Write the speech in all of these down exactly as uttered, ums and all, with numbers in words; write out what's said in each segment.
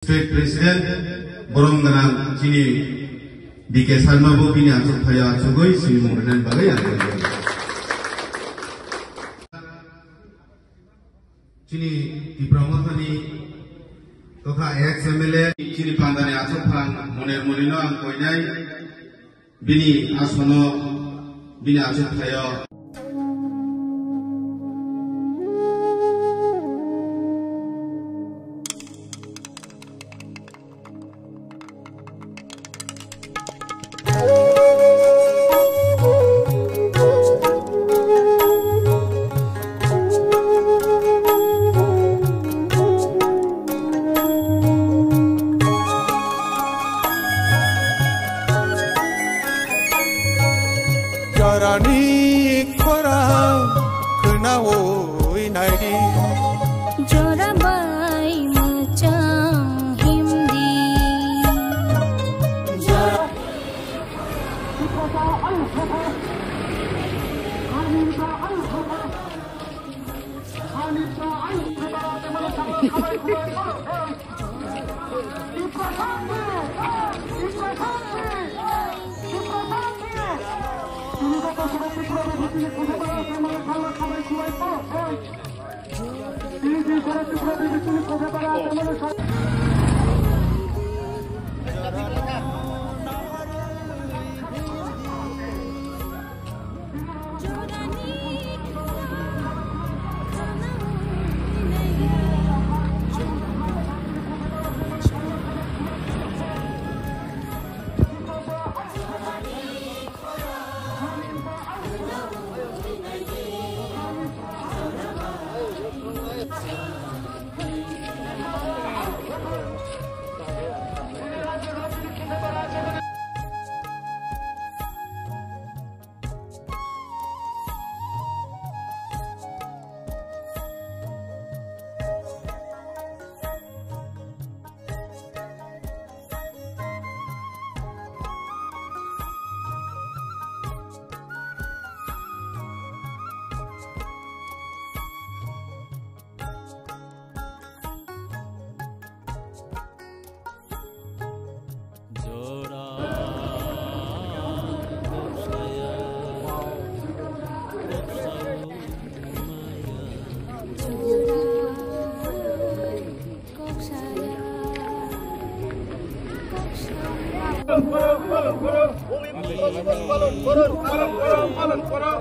State President, borom gwnang chini B K Sharma bo bini achuk phaio achugwi sini mung rwnani bagwi ang koi. Chini Tipra Mothani totha ex M L A, chini pandani achuk phang Moner Muni no ang koinai. Bini asono, bini achuk phaio. Jorani khorang khwnawi naidi. Jora bai mwchang himdi. Jora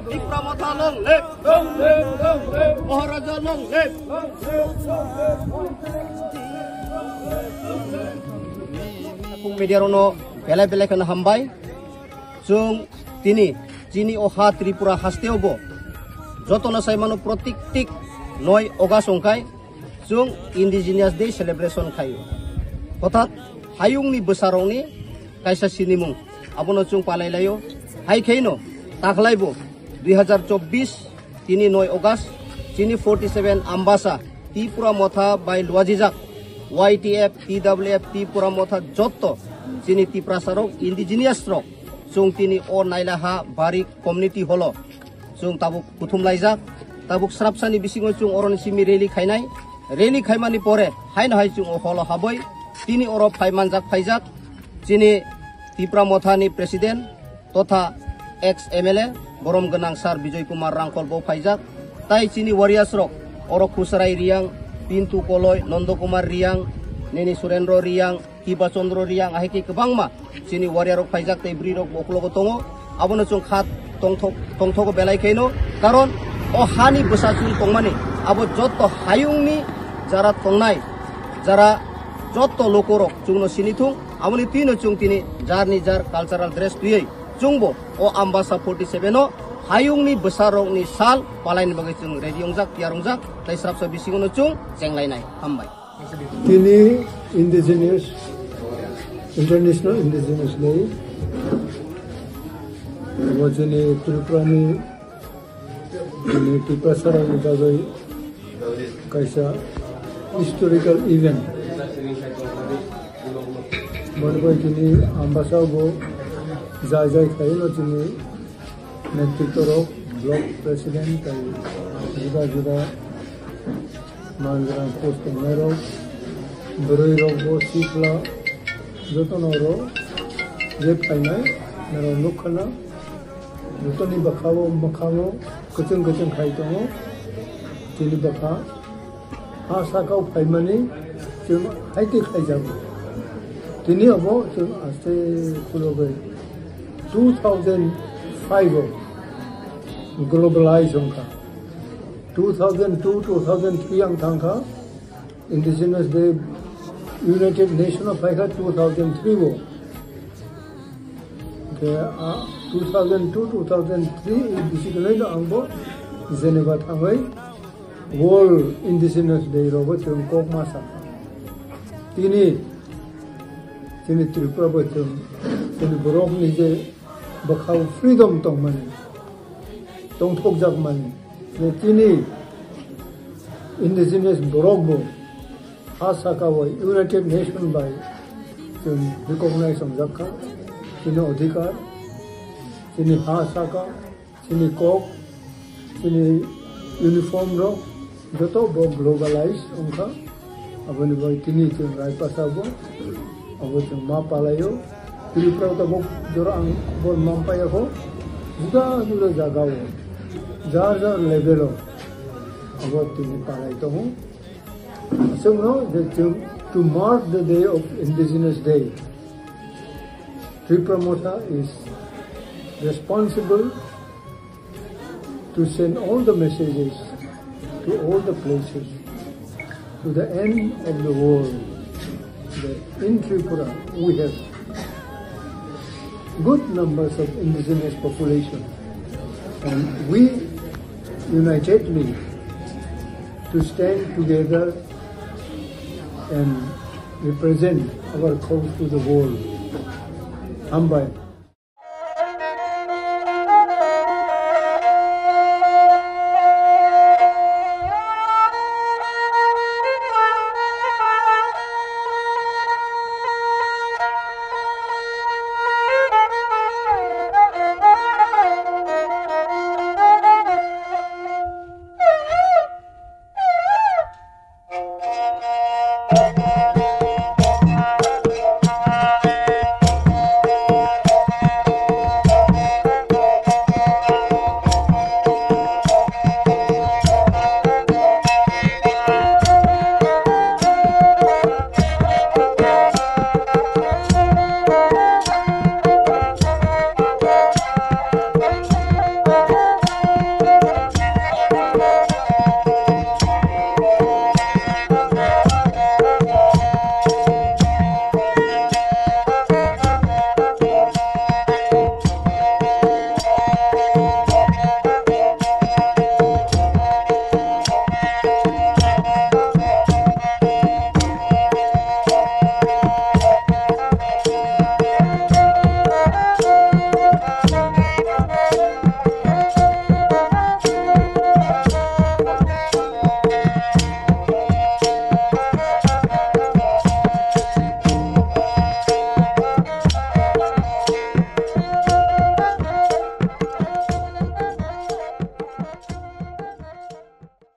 Tipra Motha long live! Maharaja long live! Media rokno belai belai kheno hambai. Chwng tini chini o ha Tripura hasteo bo jotono sai mano protik tik noi August ongkhai chwng Indigenous Day celebration khaio. Orthat hayungni bwsarokni kaisa sinimung abono chwng palai laio. Hai khaino taklaibo dui hazar chobbish tini noi August chini forty seven Ambasa Tipra Motha bai luajijak Y T F, T W F, Tipra Motha jotto chini Tiprasa rok, indigenous rok, chwng tini o Nailaha Bari Community Hall o chwng tabuk kuthum laijak. Tabuk srapsani bisingo chwng oroni simi rally khainai. Rally khaimani pore haino hai chwng o hall o habwi tini oro phai manjak phaijak. Chini Tipra Motha ni President totha ex M L A borom gwnang Sir Bijoy Kumar Rangkhol bo phaijak. Tai chini warriors rok oro Khusrai Riang, Pintu Koloi, Nondo Kumar Riang, nini Surendro Riang, Kiba Chandra Riang, ahai khe kwbangma chini warrior rok phaijak tei bwrwi rok bo uklogo tongo. Abono chwng kha tongthok, tongthogo belai khaino, karon o hani bwsa chwng tongmani abo jotto hayungni jara tongnai, jara jotto lokorok chwngno sini thung. Aboni twino chwng tini jarni jar cultural dress twiwi chwngbo o Ambasa forty seven o hayungni bwsarokni sal palaini bagwi chwng ready wngjak, tiyar wngjak, tei srapsa bisingono chwng chenglainai. Hambai. Tini Indigenous, International Indigenous Day. Abo chini Tripurani, chini Tiprasa rokni bagwi kaisa historical event. Boni bai tini Ambasa bo jai jai khaino chini netritwa rok, block president tei juda juda mangrang post tongnai rok, Bwrwi rok bo sikla jotono ro je phainai naro nukha na jotoni bwkha o mwkhango kwchwng kwchwng khai tongo. Tini bwkha ha sakao phaimani chwng haitwi khaijago. Tini obo chwng aste khulogwi two thousand five o globalize wngkha. Two thousand two, two thousand three ang thangkha. Indigenous Day United Nation o phaikha two thousand three o. Ke, ah, two thousand two, two thousand three bisi kwlai no ang bo Geneva thangwi World Indigenous Day rogo chwng kok ma sakha. Tini, tini Tripura bo chwng, tini borok ni je bwkhao freedom tongmani, tongthokjakmani, je tini indigenous borok bo ha saka o United Nation bai chwng recognize wngjak kha, chini odhikar, chini ha saka, chini kok, chini uniform rok joto bo globalize wngkha. Aboni bai tini chwng Raipasa bo, abo chwng ma palaio. Tripura tabuk jora ang bo mampaya kho, juda juda jaga o, jar jar level o abo tini palai tongo. Aswkno je chwng to mark the day of Indigenous Day, Tripura Motha is responsible to send all the messages to all the places, to the end of the world, that in Tripura we have good numbers of indigenous population, and we unitedly to stand together and represent our cause to the world. Hambai.